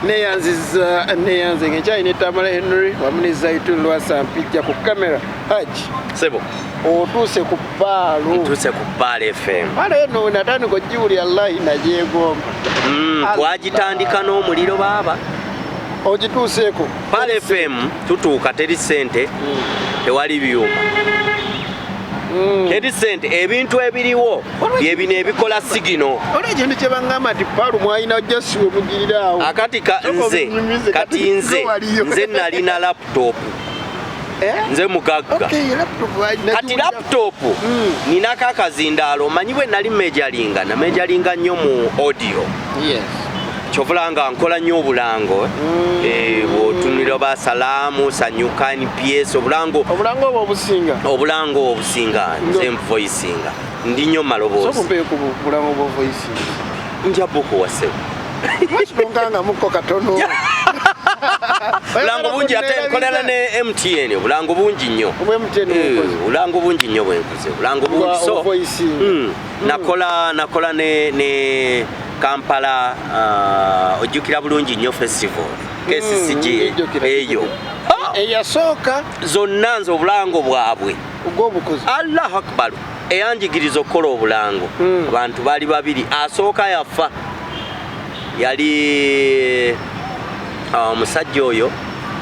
Neyanziza, neyanze ngekyali ne Tamala Henry wamu ne Zaitun Lwasa Mpijja ku kamera. Haji. Sebo. Otuuse ku Pearl. Ntuuse ku Pearl FM. Pearl eno natandika ogiwulira, Allahi, nagyegomba. Twagitandika n'omuliro baaba. Ogituuseeko. Pearl FM tutuuka, teri ssente, tewali byuma, teri ssente. Ebintu ebiriwo byebino ebikola signal. Olwo ekintu kye baŋŋamba nti Pearl mwalina jasiwe mugirirawo. Akati ka Sooka nze obinyumize, kati kati nze waliyo. Nze nalina laptop. Eh? Nze mugagga. Okay, laptop Kati laptop ninako akazindaalo. Omanyi bwe nali majoringa, namajoringa nnyo mu audio. Kyovula nga nkola nnyo obulango. Bw'otunulira ba Salaamu, Sanyuka, NPS, obulango. Obulango obwo obusinga. Obulango obusinga nze nvoicinga, ndi nnyo maloboozi. Sokumpeyo ku bulango bwa voice. Nja bukuwase. Lwaki katono? Obulango bungi, ate nkolera ne MTN, obulango bungi nnyo. Obwa MTN bukoze. Obulango bungi nnyo bwenkoze, obulango bungi. Bwa So voicing. Nakola ne Kampala, ojjukira bulungi nnyo festival KCCG. Njijjukira. Eyo. Eyasooka. Zonna nze obulango bwabwe. Ogw'obukozi. Allahu akbar, eyanjigiriza okukola obulango, abantu baali babiri. Asooka yafa, yali omusajja oyo,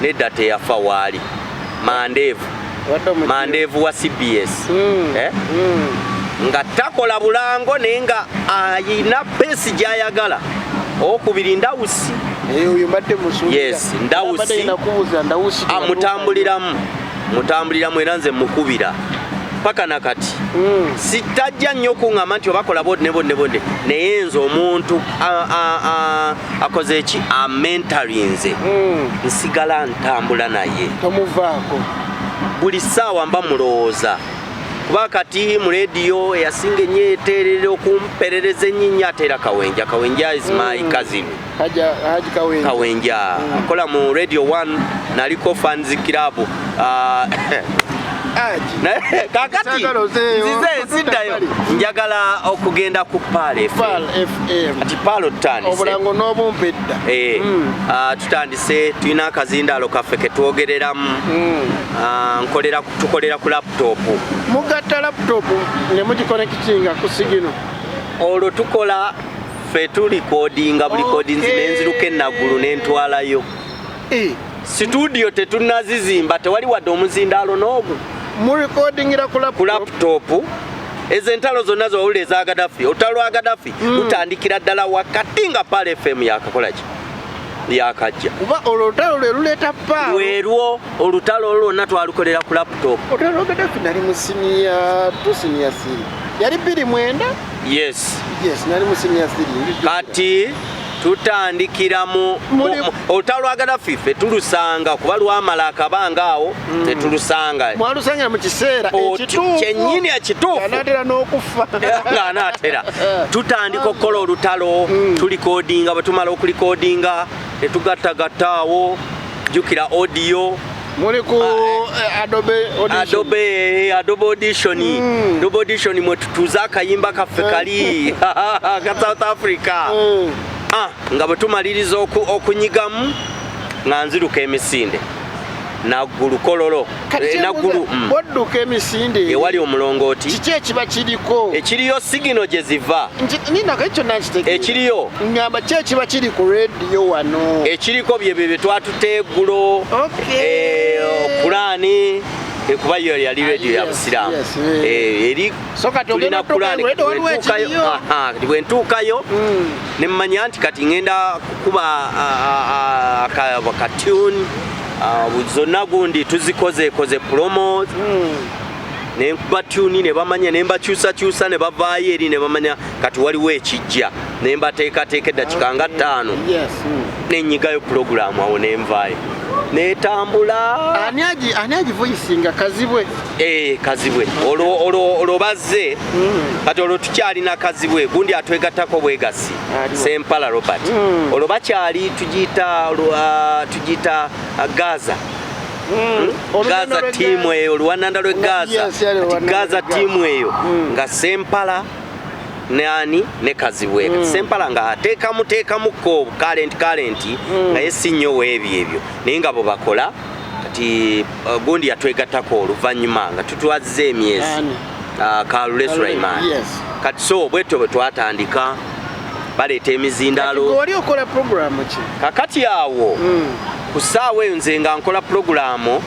nedda, teyafa, waali Mandeevu. Wadde Mandeevu wa CBS. Eh? Nga takola bulango naye nga ayina pace gyayagala. Owokubiri Ndawusi. Eh, oyo mbadde musuubira. Yes, Ndawusi. Mbadde nakubuuza Ndawusi. Amutambuliramu, mutambuliramu, era nze mukubira paka nakati. Sitajja nnyo kuŋŋamba nti obakola bodde ne bodde bodde, naye nze omuntu akoze eki amentorinze, nsigala ntambula naye. Tomuvaako. Buli ssaawa mba mulowooza, kuba kati mu rediyo eyasinga ennyo eteerera okumperereza ennyinya ateera Kawenja. Kawenja is my cousin. Haji Kawenja. Kawenja akola mu Radio 1, naliko fans club. Ah, Haji. Kakati Saagala ozeeyo. nzize siddayo, njagala okugenda ku Pearl FM. Pearl FM. Kati Pearl tutandise. Obulango n'obumpa edda. Eh, ah, tutandise, tulina akazindaalo kaffe ketwogereramu. Ah, nkolera, tukolera ku laptop. Mugatta laptop ne mugiconnectinga ku signal. Olwo tukola ffe, turecordinga buli recordings, nenziruka enaggulu nentwalayo. Situdiyo tetunazizimba, tewali wadde omuzindaalo n'ogu. Murecordingira ku Ku laptop. Laptop. Ezo entalo zonna zowulira eza Gadafi, olutalo lwa Gadafi lutandikira ddala wakati nga Pearl FM yakakolaki, yakajja. Kuba olwo olutalo lwe luleeta Pearl. Lwerwo olutalo olwo lwonna twalukolera ku laptop. Olutalo lwa Gadafi nali mu senior 2, senior 3, yali 2009. Yes. Yes, nali mu senior 3. Kati tutandikira mu olutalo lwa Gadafi ffe tulusanga kuba lwamala akabanga awo tetulusanga. Mwalusangira mu kiseera ekituufu. Kyennyini ekituufu. Anaatera n'okufa. Ng'anaatera tutandika okukola olutalo, turecordinga. Bwe tumala okurecordinga netugattagatta awo, jjukira audio. Muli ku Adobe Audition. Adobe Audition. Adobe Audition mwe tutuuza akayimba kaffe kali ka South Africa. Ah, nga bwe tumaliriza okunyigamu nga nziruka emisinde Naggulu, Kololo. Kati Eh, Naggulu, bwodduka emisinde eri, ewali omulongooti. Kiki ekiba kiriko? Ekiriyo signal gye ziva. Ninako ekyo nankitegeera. Ekiriyo. Ngamba ki ekiba kiri ku rediyo wano? Ekiriko byebyo bye twatutte eggulo. Kulaani, kuba yo yali rediyo ya Busiraamu. Eri So kati tulina ogenda otuuka Kulaani. radio, waliwo ekiriyo. Aha, kati bwe ntuukayo ne mmanya nti kati ŋŋenda kukuba ka tune, zonna gundi tuzikozekoze promo, nenkuba tune ne bamanya, ne mbakyusakyusa ne bavaayo eri ne bamanya kati waliwo ekijja, ne mbateekateeka eddakiika nga 5, nenyigayo pulogulaamu awo nenvaayo netambula. Ani agivoicinga? Kazibwe? Eh, Kazibwe. Olwo bazze, kati olwo tukyalina Kazibwe, gundi atwegattako bwegasi. Aliwo. Sempala Robert. Olwo bakyali tugiyita tugiyita Gaza. Olugendo Gaza lw'e tiimu eyo, oluwananda lw'e Gaza. Yes, yali Kati oluwananda Gaza lw'e Gaza. tiimu eyo nga Sempala. Nani ne Kazibwe. Sempala nga ateekamu teekamuko current current, naye si nnyo weebyo ebyo, naye nga bwe bakola. Kati gundi yatwegattako oluvannyuma nga tutwazza emyezi. Ani? Kalule Sulaiman. Kati so bwetyo bwe twatandika, baleeta Kati emizindaalo. Gwe wali okola programu ki? Kakati awo ku ssaawa eyo nze nga nkola pulogulaamu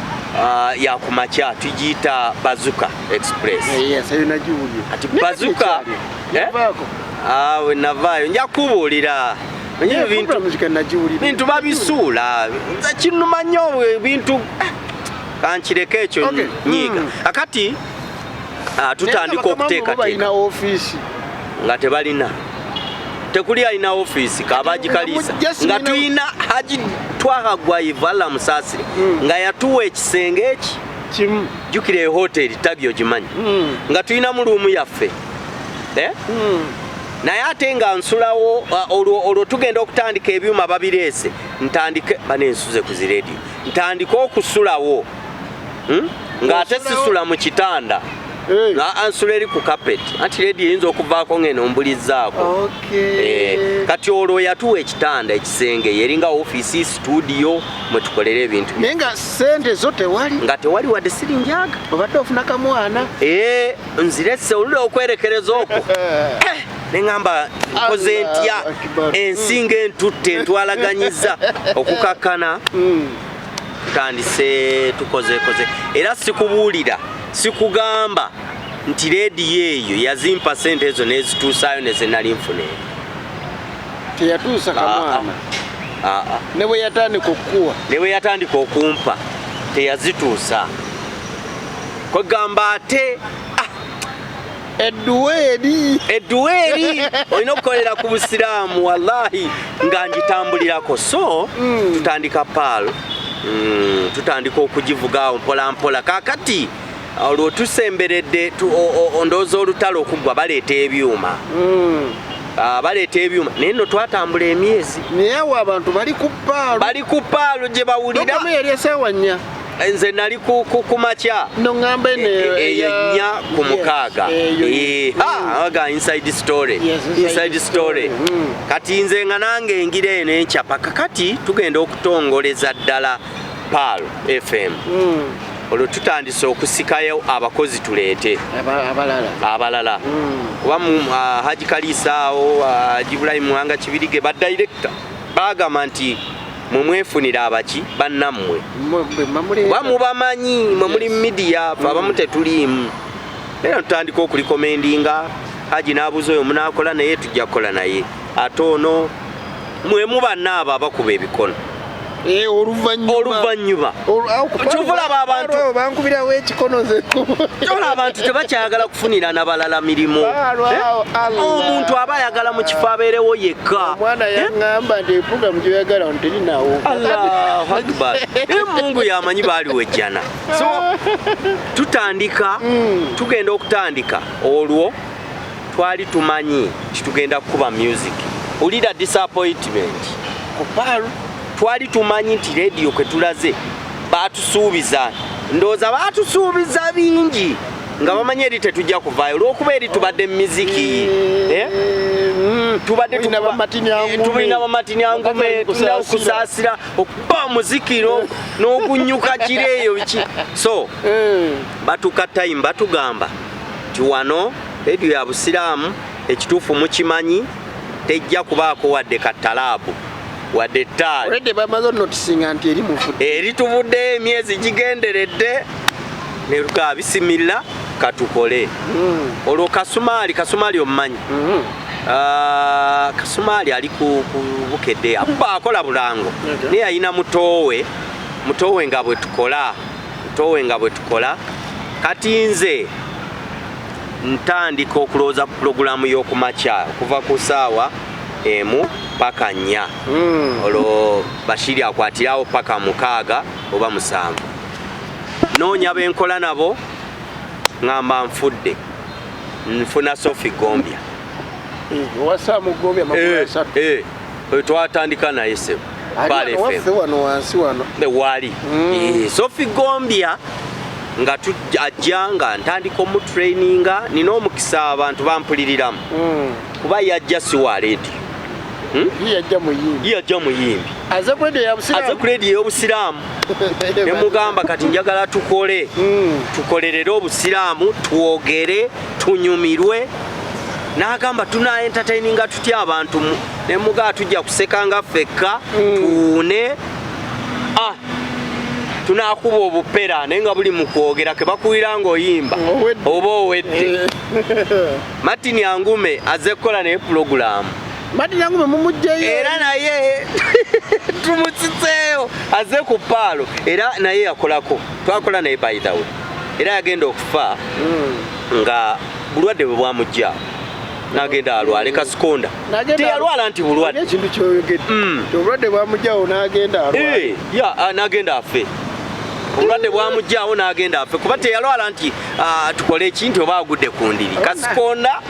ya kumakya, tugiyita Bazuka Express. Yes, eyo nagiwulira. Kati Naye Bazuka, ekyali, eh? yavaako. Ah, we navaayo nja kubuulira. Manyi Yeah, ebintu programu kika nagiwulira. Bintu babisuula, nze kinuma nnyo ebintu. Kankireke ekyo. Nyiiga. Akati tutandika Naye nga bakama bo balina okuteekateeka. ofiisi. Nga tebalina, tekuli alina ofiisi kabagikaliisa. Nga mujja Nga tulina tulina Haji Twahagwayivu, Allah musaasire, nga yatuwa ekisenge eki Kimu. Jjukira ehoteri tagi ogimanyi, nga tulinamu room yaffe, eh? Naye ate nga nsulawo, olwo tugenda okutandika, ebyuma babireese, ntandike banensuze ku zirediyo, ntandike okusulawo, Ng'ate Osulawo? sisula mu kitanda. Nsula eri ku carpet, anti rediyo eyinza okuvaako ngeno mbulizaako. Kati olwo yatuwa ekitanda, ekisenge yeringa ofiisi, studio mwe tukolera ebintu. Naye nga sente zo tewali. Nga tewali wadde sirinjaga. Obadde ofuna kamwana. Nzirese oluli okwerekereza okwo. Neŋŋamba nkoze ntya? Allah Akbar. Ensinga entutte entwalaganyiza okukakkana. Tutandise, tukozekoze, era sikubuulira, sikugamba nti leediyo eyo yazimpa sente ezo nezituusaayo nezenali nfuna eno. Teyatuusa kamwana. Ah, ah. Ne bwe yatandika okukuwa. Ne bwe yatandika okumpa teyazituusa, kwegamba ate edduwa eri. Edduwa eri olina okukolera ku busiraamu, wallahi nga ngitambulirako. So tutandika Pearl, tutandika okugivuga awo mpola mpola. Kakati olwo tusemberedde ndowooza olutalo okuggwa, baleeta ebyuma. Baleeta ebyuma, naye nno twatambula emyezi. Naye awo abantu bali ku Pearl. Bali ku Pearl gye bawulira. Programu yali esaawa 4. Nze nali ku makya. No ŋŋamba eno. Eyo 4 ku 6. Eyo. Aga Inside Story. Yes, Inside Inside Story. Story. Kati nze nga nange engira eno enkyapa. Kakati tugenda okutongoleza ddala Pearl FM. Olwo tutandise okusikayo abakozi, tuleete Abalala. Abalala. Kuba Haji Kaliisa awo, Haji Ibrahim Muwanga Kibirige, badirekita bagamba nti mumwefunira abaki bannammwe. Bwe Kuba mubamanyi mwe muli media, fe abamu tetuliimu. Era tutandika okurecommendinga. Haji n'abuuza oyo munaakola naye, tujja kukola naye, ate ono mwemu banna abo abakuba ebikono. Oluvannyuma. Oluvannyuma. Kyova olaba abantu Bankubirawo ekikono nze. Kyola abantu tebakyayagala kufunira na balala mirimu. Pearl Eh? awo, Allah. Omuntu aba ayagala mu kifo abeerewo yekka. Omwana Eh? yaŋŋamba nti eprogramu gyoyagala ono terinawo. Allahu Akbar. Mungu yamanyi baaliwo ejjana. So tutandika, tugenda okutandika, olwo twali tumanyi nti tugenda kukuba music. Ulira disappointment. Ku Pearl. Twali tumanyi nti rediyo kwe tulaze batusuubiza, ndowooza batusuubiza bingi nga bamanyi eri tetujja kuvaayo olw'okuba eri tubadde mu miziki. Eh? Tubadde Tulina bamatini angume. Tulina bamatini angume, tulina okusaasira, okuba omuziki n'ogunyuka kiro eyo biki. So batuka time batugamba nti wano rediyo ya busiraamu, ekituufu mukimanyi, tejja kubaako wadde katalaabu wadde ettaali. Already bamaze onotisinga nti eri mufudde. Eri tuvuddeyo emyezi gigenderedde, netugaa bisimilla katukole. Olwo Kasumaali, Kasumaali omumanyi? Ah, Kasumaali ali ku Bukedde, akuba akola bulango. Naye alina mutoowe, mutoowe nga bwe tukola, mutoowe nga bwe tukola. Kati nze ntandika okulowooza ku pulogulaamu y'okumakya okuva ku saawa 1 paka 4. Olwo Bashiri akwatirawo paka 6 oba 7. Noonya benkola nabo, ŋŋamba nfudde, nfuna Sofi Gombya. Owasaamu Gombya makumi asatu. Oyo twatandika naye sebo. Ali Pearl wano waffe FM. Wano wansi wano. Wali. Sofi Gombya. Nga ajja nga ntandika omutraininga. Nina omukisa, abantu bampuliriramu kuba yajja si wa leediyo. Ye yajja muyimbi. Ye yajja muyimbi. Aze ku radio ya Aze Busiraamu. ku leediyo y'obusiraamu, ne mugamba, kati njagala tukole, tukolerere obusiraamu, twogere, tunyumirwe. N'agamba, tuna entertaininga tutya abantu? Ne mugamba, tujja kuseka nga ffekka, tuune, tunakuba obupera, naye nga buli mu kwogera kebakuwira ng'oyimba. Owedde. Oba owedde. Martin Angume azze kukola naye pulogulaamu. Martin Angume mumugjeyo? Era naye tumusitseeyo, azze ku Pearl. Era naye yakolako, twakola naye, by the way. Era yagenda okufa nga bulwadde bwe bwamugja, n'agenda alwale kasikonda. Teyalwala nti bulwadde. Ekintu kyoyogedde, obulwadde bwamugjawo n'agenda alwala. Eh, ya n'agenda afe. Obulwadde bwamugjawo n'agenda afe, kuba teyalwala nti tukole ekintu oba agudde ku ndiri. Kasikonda,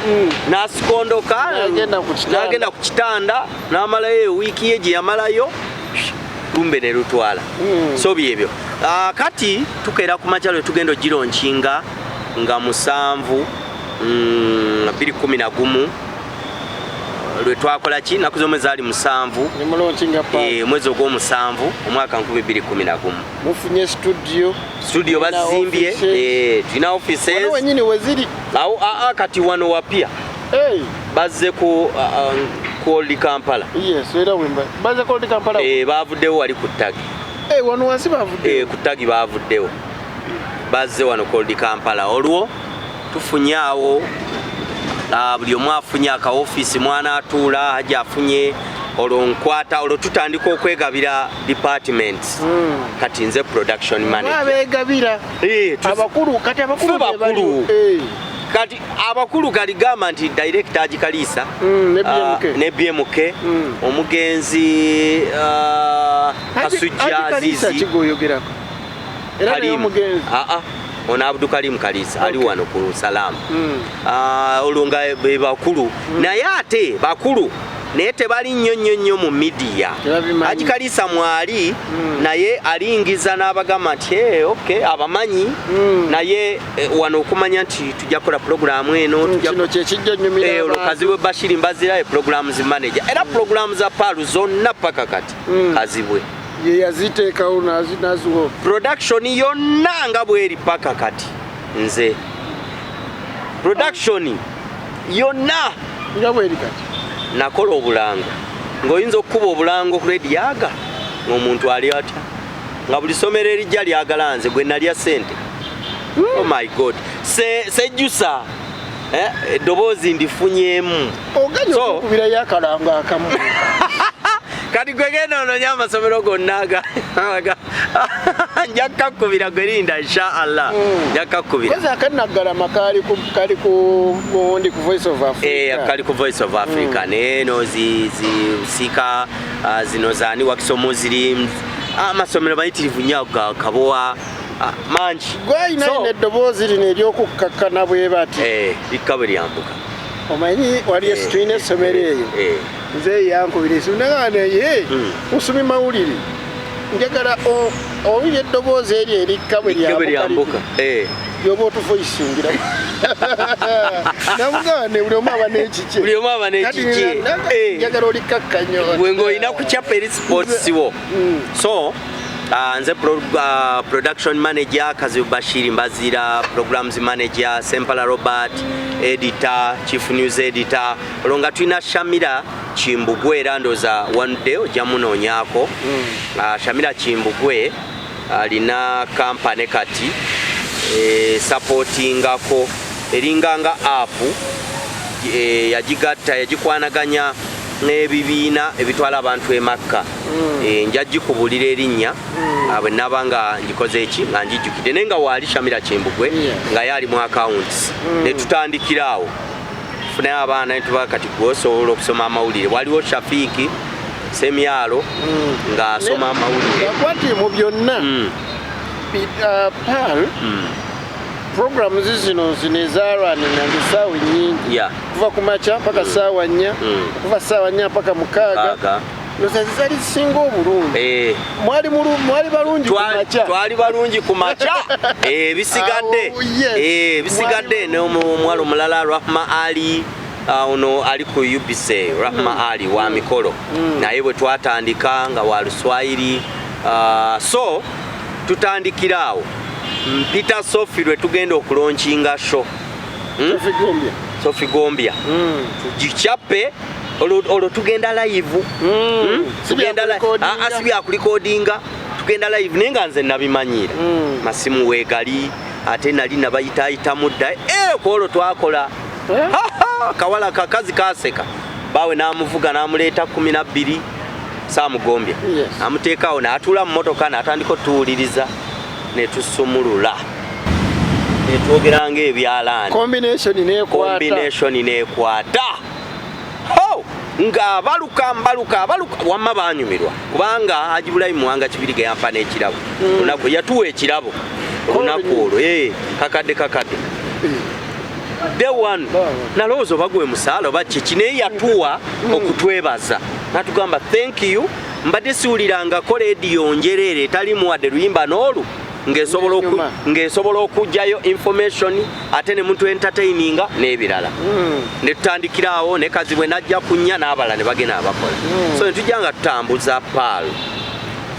n'asikondoka. N'agenda ku kitanda. N'agenda ku kitanda, n'amalayo ewiiki ye gye yamalayo, lumbe ne lutwala. So byebyo. Kati tukeera ku makya lwe tugenda ogilaunchinga nga 7, 2011 lwe twakola ki, naku z'omwezi zaali 7. Ne mulaunchinga Pearl. Eh, mwezi ogw'omusanvu omwaka 2011. Mufunye studio? Studio Tulina bazimbye. offices. Eh, tulina offices. Wano wenyini weziri? Awo kati wano wapya. Hey, Bazze ku Old Kampala. Yes, era wemba baze ku Old Kampala. Eh, bavuddewo wali ku ttagi. Eh, wano wansi bavudde? Eh, ku ttagi bavuddewo, bazze wano ku Old Kampala. Olwo tufunye awo, buli omu afunye akaofiisi mwana atuula, Haji afunye. Olwo nkwata, olwo tutandika okwegabira departments. Kati nze production manager. Abeegabira? Eh, Abakulu kati, abakulu Ffe be bali- bakulu. Eh, Kati abakulu galigamba nti director Haji Kalisa, Ne BMK. ne BMK, omugenzi Kasujja Haji Kalisa. Azizi. Kigoyogerako era naye Karim. omugenzi? Ono Abdu Karim Kalisa ali wano ku Salaamu. Olwo nga be bakulu, naye ate bakulu naye tebali nnyo nnyo nnyo mu media. Tebabimanyi. Haji Kalisa mwali, naye alingiza n'abagamba nti, "Hey, okay," abamanyi. Naye wano okumanya nti tujja kukola pulogulaamu eno, Kino kyekijja nyumira. Eh, olwo Kazibwe Bashiri Mbazira ye programs manager, era programs za Pearl zonna paka kati Kazibwe Ye yaziteekawo naziwo. Production yonna nga bweri paka kati nze, production yonna Nga bweri kati. Nakola obulango, ng'oyinza okukuba obulango ku rediyo aga ng'omuntu ali atya, nga buli somero erijja lyagala nze gwe nalya sente. Oh my God, sejjusa. Eh, eddoboozi ndifunyeemu. Oganya okukubirayo akalango akamu? Kati gwe genda ononye amasomero gonna nja kukakubira, gwe linda, inshallah, nja kukakubira. Kozi akanaggalama kali ku gundi, ku Voice of Africa. Eh, kali ku Voice of Africa. Neeno zisika zino zani, Wakiso Muslims, amasomero mayitirivu nnyo ga Kabowa, mangi. Gwayina eddoboozi lino eryokukkakkana bwe bati. Eh, likka bwe lyambuka. Omanyi wali tulina essomero eyo, nze yankubira esimu nagaa naye, "Musumi mawulire, njagala owulira eddoboozi eryo erikka bwe Likka bwe lyambuka lyambuka. Eh. lyoba otuvoisingira." Namugamba ne buli omu aba n'ekikye. Buli omu aba n'ekikye. Kati njagala olikkakkanyo. Gwe ng'olina kukyapa eri sports wo. So nze production manager Kazibu Bashiri Mbazira, programs manager Sempala Robert, editor, chief news editor. Olwo nga tulina Shamira Kimbugwe, era ndooza one day ojja munoonyaako. Shamira Kimbugwe alina kampane kati supportingako, eringa nga app, yagigatta, yagikwanaganya n'ebibiina ebitwala abantu e Makka. Nja gikubulira erinnya bwe naba nga ngikoze eki, nga ngijjukidde, naye nga waali Shamira Kimbugwe nga ye ali mu accounts. Ne tutandikira awo, tufunayo abaana netuba kati gwe osobola okusoma amawulire. Waliwo Shafiiki Semyalo ng'asoma amawulire. Gakwati mu byonna, Pearl programs zino ezalwaninanga essaawa ennyingi, kuva ku makya mpaka ssaawa 4, okuva ssaawa 4 mpaka 6. Kaaga. Ndoza zizali zisinga obulungi. Mwali balungi ku makya. Twali balungi ku makya. Bisigadde. Awo, yes. Bisigadde n'omuwala omulala Rahma Ali, ono ali ku UBC, Rahma Ali wa mikolo. Naye bwe twatandika nga wa Luswayiri. So tutandikira awo, Peter Sophie lwe tugenda okulaunchinga show. Sophie Gombya. Sophie Gombya. Gichape olwo tugenda live. Si bya Tugenda kurecordinga. Ah, ah, si bya kurecordinga, tugenda live, naye nga nze nabimanyira. Masimu weegali, ate nali nabayitaayitamu dda. Ku olwo twakola. Eh? Kawala kakazi kaseka bawe n'amuvuga n'amuleeta 12 saamugombya. Amuteekaawo n'atuula mu motoka n'atandika otuwuliriza, ne tusumulula, ne twogera ng'ebyalaani. Combination nekwata. Combination nekwata. Ho! Nga baluka mbaluka baluka, wamma banyumirwa kubanga Haji Bulayi Muwanga Kibirige yampa n'ekirabo olunaku, yatuwa ekirabo olunaku olwo. Kakadde kakadde day one. Nalowooza oba gwe musaala oba kiki, naye yatuwa okutwebaza natugamba, "Thank you, mbadde siwulirangako leediyo njereere etalimu wadde luyimba n'olu Nenyuma. ng'esobola okuggyayo information ate ne muntu entertaininga n'ebirala." Ne tutandikira awo ne Kazibwe najja kunya n'abalala ne bagenda abakola. So ne tujja nga tutambuza Pearl.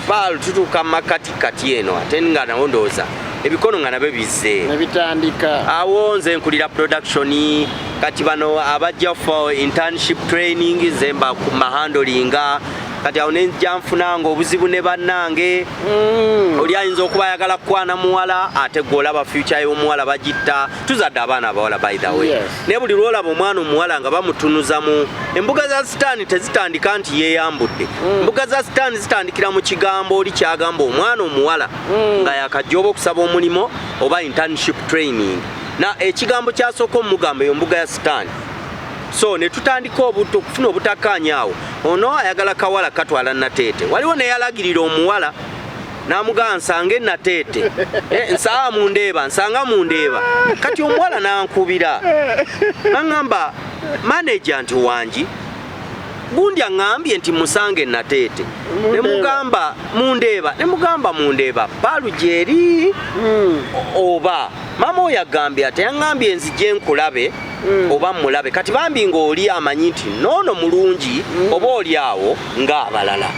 Pearl tutuuka mu makati eno, ate nga nawo ndowooza ebikono nga nabyo bizze. Nebitandika. Awo nze nkulira production. Kati bano abajja for internship training, nze mba mahandlinga. Kati awo nenjja nfunanga obuzibu ne bannange. Oli ayinza okuba ayagala kukwana muwala, ate gwe olaba future y'omuwala bagitta. Tuzadde abaana abawala, by the way. Naye buli lwolaba omwana omuwala nga bamutunuza mu embuga za sitaani, tezitandika nti yeeyambudde. Embuga za sitaani zitandikira mu kigambo oli kyagamba omwana omuwala nga yakajja oba okusaba omulimu oba internship training, na ekigambo kyasooka omugamba, eyo mbuga ya sitaani. So ne tutandika okufuna obutakkaanya awo. Ono ayagala kawala katwala Nateete, waliwo neyalagirira omuwala n'amugamba, "Nsange Nateete." Nsanga mundeeba, nsanga mundeeba. Kati omuwala n'ankubira naŋŋamba, "Manager," nti, "Wangi, gundi aŋŋambye nti musange Nateete." Ne mugamba mundeeba, ne mugamba mundeeba Pearl gyeri. Oba maama oyo agambye ate yaŋŋambye nzije nkulabe oba mulabe. Kati bambi ng'oli amanyi nti noono mulungi oba oli awo ng'abalala.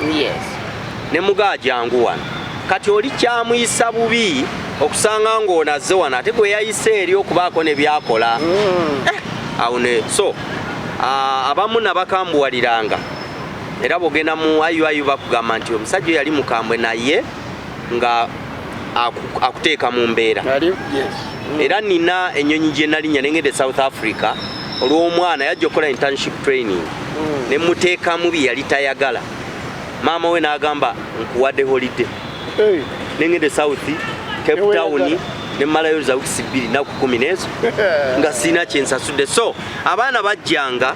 Ne mugaa, "Jangu wano." Kati oli kyamuyisa bubi okusanga ng'ono azze wano ate gwe yayise eri okubaako ne byakola. Awo ne so abamu nabakambuwaliranga, era bwogenda mu IUIU bakugamba nti omusajja oyo yali mukambwe, naye nga akuteeka mu mbeera. Ali, yes. Era nina ennyonyi gye nalinnya nengenda e South Africa olw'omwana yajja okukola internship training, ne muteekamu bye yali tayagala. Maama we n'agamba, "Nkuwadde holiday." Hey. Nengenda e South Cape Neweyagala. Town, nemalayo za wiiki 2, naku 10 nezo nga sirina kyensasudde. So abaana bajjanga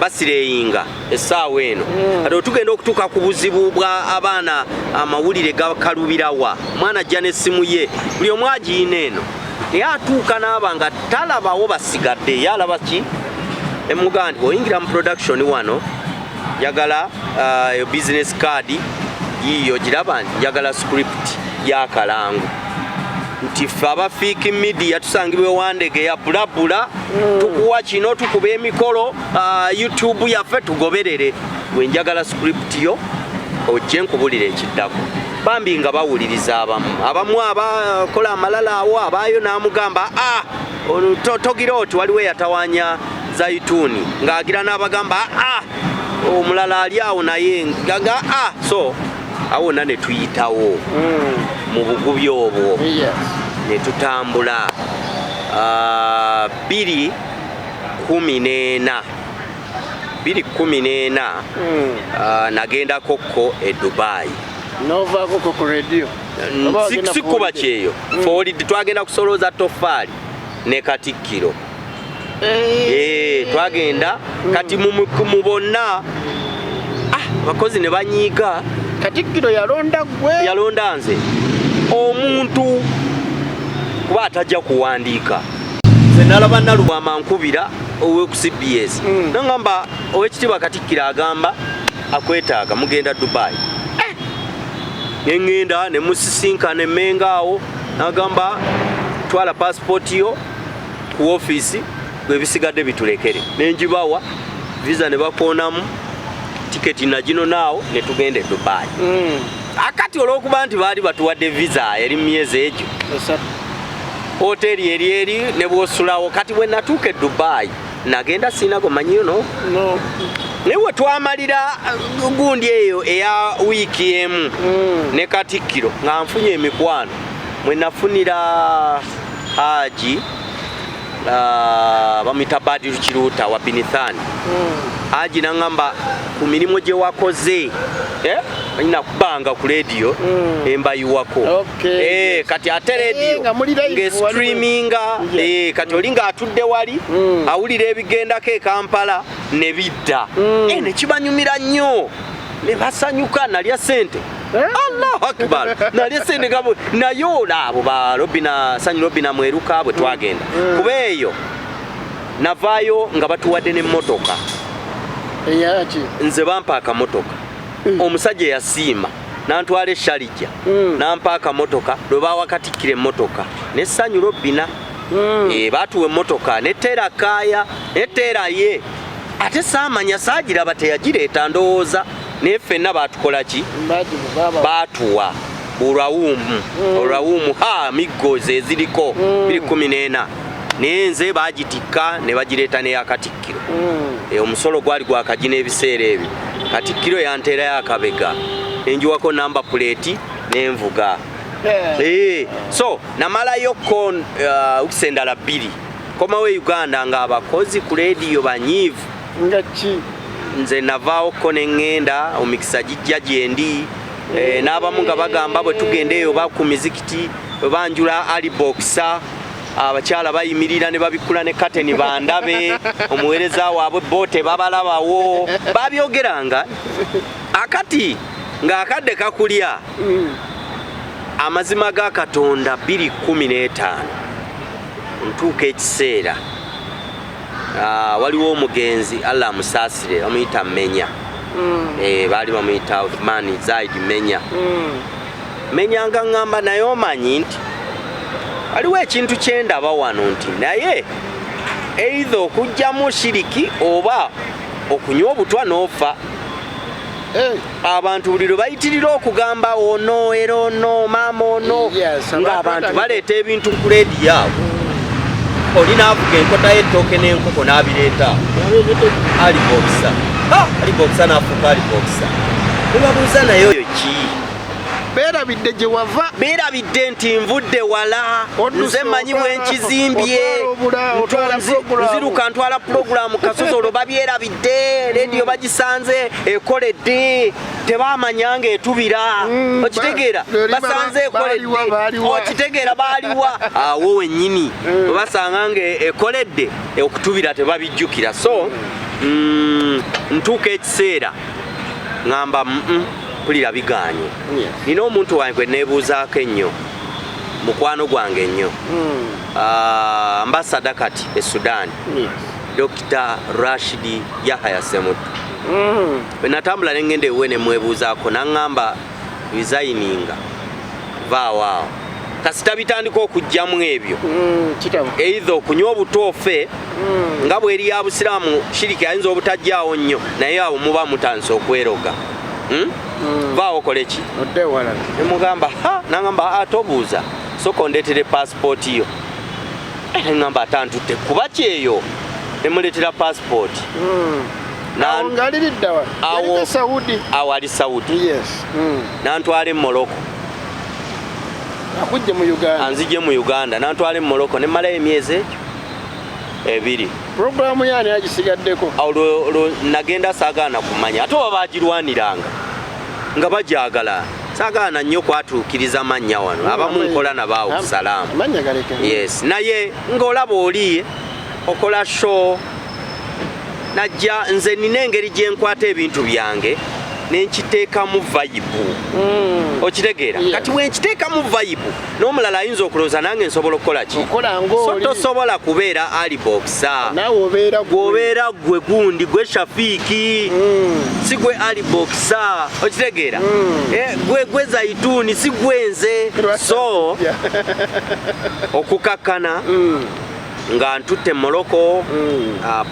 basireyinga essaawa eno. Kati otugenda okutuuka ku buzibu bwa abaana, amawulire gakalubirawa. Omwana ajja n'essimu ye, buli omu agiina eno, naye atuuka n'aba nga talabawo basigadde, ye alaba ki? Emugamba nti oyingira mu production wano, njagala business card yiyo, giraba nti njagala script y'akalango, nti ffe aba Fik Media tusangibwa ewandegeya bulabula, tukuwa kino, tukuba emikolo, YouTube yaffe tugoberere, gwe njagala script yo ojje nkubulira ekiddako. Bambi nga bawuliriza abamu, abamu abakola amalala awo abaayo n'amugamba, "Ah, ono togira oti." Waliwo eyatawanya Zaituni ng'agira n'abagamba, "Ah, omulala ali awo," naye nga ah. So awo wonna ne tuyitawo mu bugubi obwo. Ne tutambula. 2014, 2014, nagendako ko e Dubai. Novaako ku radio? Oba wagenda Si kuba ku holiday? Kyeyo for twagenda kusolooza tofaali ne Katikkiro. Twagenda kati mu bonna, abakozi ne banyiiga. Katikkiro yalonda gwe? Yalonda nze omuntu kuba atajja kuwandiika. Nze nalaba Nalubwama nkubira owe ku CBS, nagamba, "Owekitiibwa Katikkiro agamba Akwetaaga, mugenda Dubai. Neŋŋenda ne musisinkana emmenga awo, nagamba, "Twala passport yo ku ofiisi, ebisigadde bitulekere." Nenjibawa, visa ne bakoonamu, tiketi nagino naawo ne tugenda e Dubai. Akati olw'okuba nti baali batuwadde visa eri mu myezi egyo, 3. Hoteri eri eri ne bwosulawo. Kati bwe natuuka e Dubai, nagenda siinago manyiyo no. No. Naye we twamalira gundi eyo eya wiiki emu ne katikkiro, nga nfunye emikwano mwe nafunira Haji, bamuyita Badiru Kiruuta wa Binithani. Haji naŋŋamba, "Ku mirimu gye wakoze, eh? Nakubanga ku lediyo embayiwako." Eh, kati ate lediyo Nga muli live. Ng'estreaminga. Eh, kati oli ng'atudde wali awulira ebigendako e Kampala ne bidda. Eh, ne kibanyumira nnyo ne basanyuka. Nalya sente. Allahu akbar, nalya sente nga naye olwo abo ba Robina Sanyu, Robina Mweruka, bwe twagenda kuba eyo navaayo nga batuwadde n'emmotoka. Eyaki? Nze bampa akamotoka. Omusajja yasiima nantwala eshalijja, nampa akamotoka. Lwe bawakatikkira emmotoka nessanyu Robina. Eh, batuwa emmotoka neteera kaaya neteera ye, ate saamanya saagiraba, teyagireeta ndowooza, naye ffenna batukola ki? Mbagibu baba. Baatuwa olwawumu olwawumu ha miggo ze eziriko 2014, naye nze bagitikka ne bagireeta n'eyakatikkiro. Eh, omusolo gwali gwakagina ebiseera ebyo. Katikkiro yanteerayo akabega, nenjiwako namba puleeti nenvuga. Eh, so namalayoko wiiki endala 2, komawo e Uganda ng'abakozi ku leediyo banyiivu. Nga ki? Nze navaawoko ne ŋŋenda, omikisa gijja gyendi. Eh, n'abamu nga bagamba bwe tugenda eyo ba ku mizikiti bwe banjula alibokisa, abakyala bayimirira ne babikula ne kateni bandabe omuweereza waabwe, bo tebabalabawo. Babyogeranga. Akati ng'akadde kakulya. Amazima ga Katonda, 215 ntuuka ekiseera, waliwo omugenzi, Allah amusaasire, bamuyita Menya. Eh, baali bamuyita Uthmani Zaid Menya. Menya nga ŋŋamba, "Naye omanyi nti waliwo ekintu kyendaba wano nti naye either okugjamu shiriki oba okunywa obutwa n'ofa." Abantu buli lwe bayitirira okugamba ono era ono maama ono, ng'abantu baleeta ebintu ku leediyo awo, oli n'avuga enkota y'ettooke n'enkoko n'abireeta alibokisa alibokisa n'afuuka alibokisa, nebabuuza, "Naye oyo ki?" Beerabidde gye wava. Beerabidde nti nvudde wala. Odduse. Nze mmanyi bwe nkizimbye. Otwala otwala program. Nziruka ntwala pulogulaamu kasozi, olwo babyerabidde. Rediyo bagisanze ekoledde, tebamanya nga etubira. Okitegeera? Basanze ekoledde. Baaliwa, baaliwa. Okitegeera? Baaliwa awo wennyini. Webasanga nga ekoledde okutubira, tebabijjukira. So ntuuka ekiseera ŋŋamba, mpulira biganye." Nina omuntu wange gwe neebuuzaako ennyo, mukwano gwange ennyo, ambasada kati e Sudan, Dr Rashidi Yahaya Semuttu. Bwe natambula ne ŋŋenda ewuwe ne mwebuuzaako, naŋŋamba, "Resigninga, vaawo awo kasita bitandika okugjamu ebyo." Kitabo. Either okunywa obutoofe nga bweri ya busiraamu, shiriki ayinza obutajjaawo nnyo, naye awo muba mutandise okweroga. Hmm? Vaawo okole ki? Odde ewalala. Nemugamba ha, nangamba, "Tobuuza, soka ondeetere pasipooti yo." Eh, neŋŋamba, "Atantutte kuba kyeyo." Nemuleetera pasipooti. Awo ng'aliriddawa? Yaliko Saudi. Awo ali Saudi. Nantwala e Morocco. Akujje mu Uganda. Anzije mu Uganda, nantwala e Morocco, nemalayo emyezi egyo 2. Puroguramu yaani agisigaddeko? Awo lwo nagenda saagaana kumanya, ate oba bagirwaniranga nga bajagala, saagaana nnyo kwatuukiriza mannya wano, abamu nkola nabaawo salaamu. Amannya galeke. Yes, naye ng'olaba oli okola show, najja nze nina engeri gye nkwata ebintu byange. Nenkiteekamu vibe. Okitegeera? Kati wenkiteekamu vibe, n'omulala ayinza okulowooza nange nsobola okukola ki. Okola So ng'oli. tosobola kubeera Aliboxer. Naawe obeera gwe. Gwobeera gwe gundi, gwe Shafiiki, si gwe Aliboxer. Okitegeera? Eh, gwe Zaituni, si gwe nze. So okukakkana nga ntutte Moroko,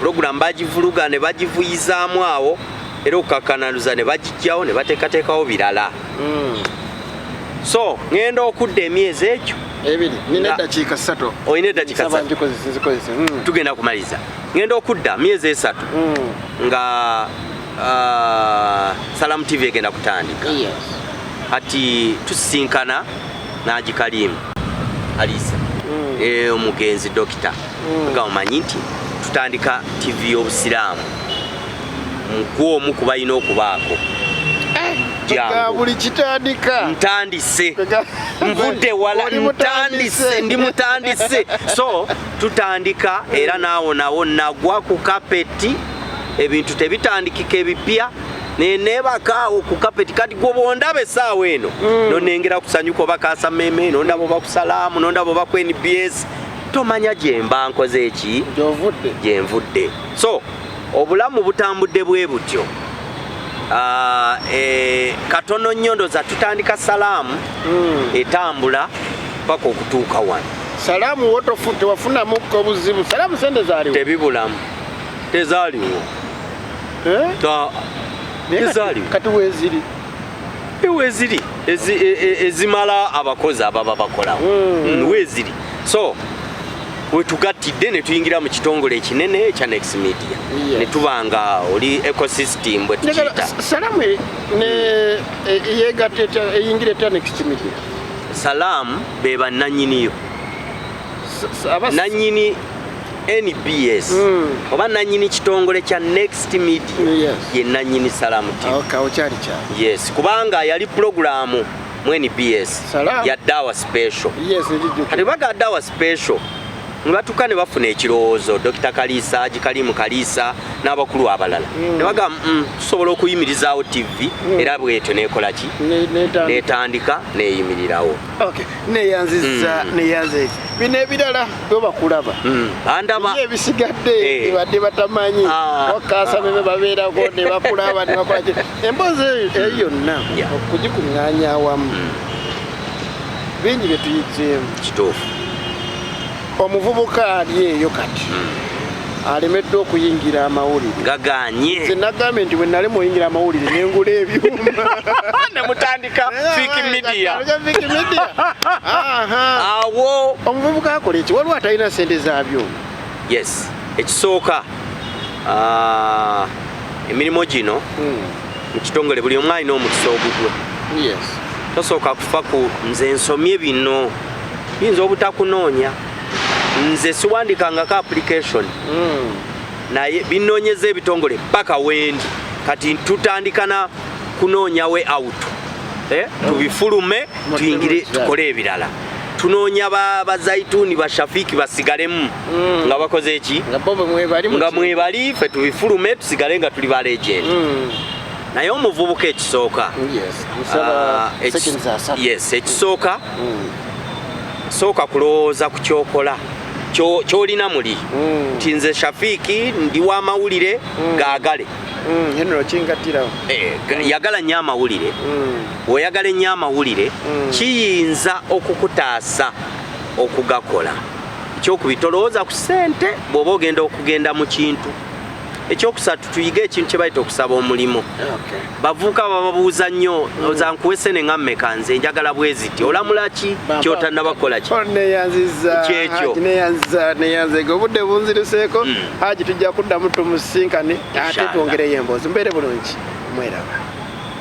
program bagivuluga ne bagivuyizaamu awo, era okukakkanaluza ne bagijjawo ne bateekateekawo birala. So ŋŋenda okudda emyezi egyo 2, nina eddakiika 3. Olina eddakiika Nsaba 3. ngikozese, nzikozese. Tugenda kumaliriza. Ŋŋenda okudda myezi 3 nga Salamu TV egenda kutandika. Kati tusisinkana Naji Kalimu Alisa, omugenzi dokita, nga omanyi nti tutandika TV y'Obusiraamu, gwomu ku balina okubaako. Nga Jangu. buli kitandika. Ntandise, nvudde wala. Oli mutandise. Ntandise, ndi mutandise. So tutandika era naawo nawo nagwa ku kapeti. Ebintu tebitandikika ebipya, neneebakaawo ku kapeti. Kati gwe bwondaba essaawa eno, nonengera kusanyuka oba kasameme, nondaba oba ku Salaamu, nondaba oba ku NBS, tomanya gyemba nkoze eki. Gyovudde. Gyenvudde. So obulamu butambudde bwe butyo. Katono nnyo ndoza tutandika Salaamu etambula paka okutuuka wano. Salaamu wotofu tewafunamuko obuzibu? Salaamu sente zaaliwo? Tebibulamu, tezaaliwo. Eh? Naye Tezaaliwo. Kati weeziri? Weziri ezimala abakozi ababa bakolawo. Weziri. So wetugattidde ne tuyingira mu kitongole ekinene ekya Next Media, ne tuba nga oli ecosystem bwe Njagala tukiyita. Salaamu ne yeegatta etya, eyingira etya Next Media? Salaamu be bannanyiniyo. Nanyini NBS oba nanyini kitongole kya Next Media ye nanyini Salaamu TV. Okay, awo kyali kyali. Yes, kubanga yali pulogulaamu mu NBS Salaam. ya Dawa Special. Yes, njijjukira. Kati baga Dawa Special ne batuuka ne bafuna ekirowoozo, Dr Kaliisa, Haji Kalimu Kaliisa n'abakulu abalala, ne bagamba, tusobola okuyimirizaawo TV." Era bwetyo nekola ki? Netandika. Netandika neyimirirawo. Okay, neyanziza, neyanze. Bino ebirala bwe bakulaba. Andaba. Biri ebisigadde bibadde batamanyi. Wakaasa bebe babeerako ne bakulaba ne bakola ki. Emboozi eyo yonna okugikuŋŋaanya awamu, bingi bye tuyizeemu. Kituufu. Omuvubuka ali eyo kati alemeddwa okuyingira amawulire. Gaganye. Nze nagambye nti bwe nali muyingira amawulire nengula ebyuma. Ne mutandika Fik Media. Fik Media. Aha. Awo. Omuvubuka akola eki? Waliwo atalina sente za byuma. Yes, ekisooka, emirimu gino mu kitongole buli omu alina omukisa ogugwe. Tosooka kufa ku nze nsomye bino, biyinza obutakunoonya. Nze siwandikangako application, naye binoonyeza ebitongole paka wendi. Kati tutandika na kunoonya way out, tubifulume, tuyingire tukole ebirala. Tunoonya bazaituni, bashafiki basigalemu nga bakoze eki? Nga bo mwebali. Nga mwebali, ffe tubifulume tusigale nga tuli ba legend. Naye omuvubuka ekisooka, Yes. Nsaba seconds 30. Yes, ekisooka, sooka kulowooza ku kyokola, kyolina muli, nti nze Shafiiki ndi w'amawulire, gaagale. Henry okingattirawo. Yagala nnyo amawulire. Bw'oyagala ennyo amawulire, kiyinza okukutaasa okugakola. Ekyokubiri, tolowooza ku ssente bw'oba ogenda okugenda mu kintu. Ekyokusatu, tuyige ekintu kye bayita okusaba omulimu. Bavubuka bababuuza nnyo, oza nkuwe sene nga mmeka, nze njagala bwe ziti, olamula ki kyotannaba kukola ki? Oh, neyanziza. Kyekyo. Haji, neyanziza, neyanzega, obudde bunziruseeko. Haji tujja kuddamu tumusinkane ate Inshallah. twongereyo emboozi. Mbeere bulungi, mweraba.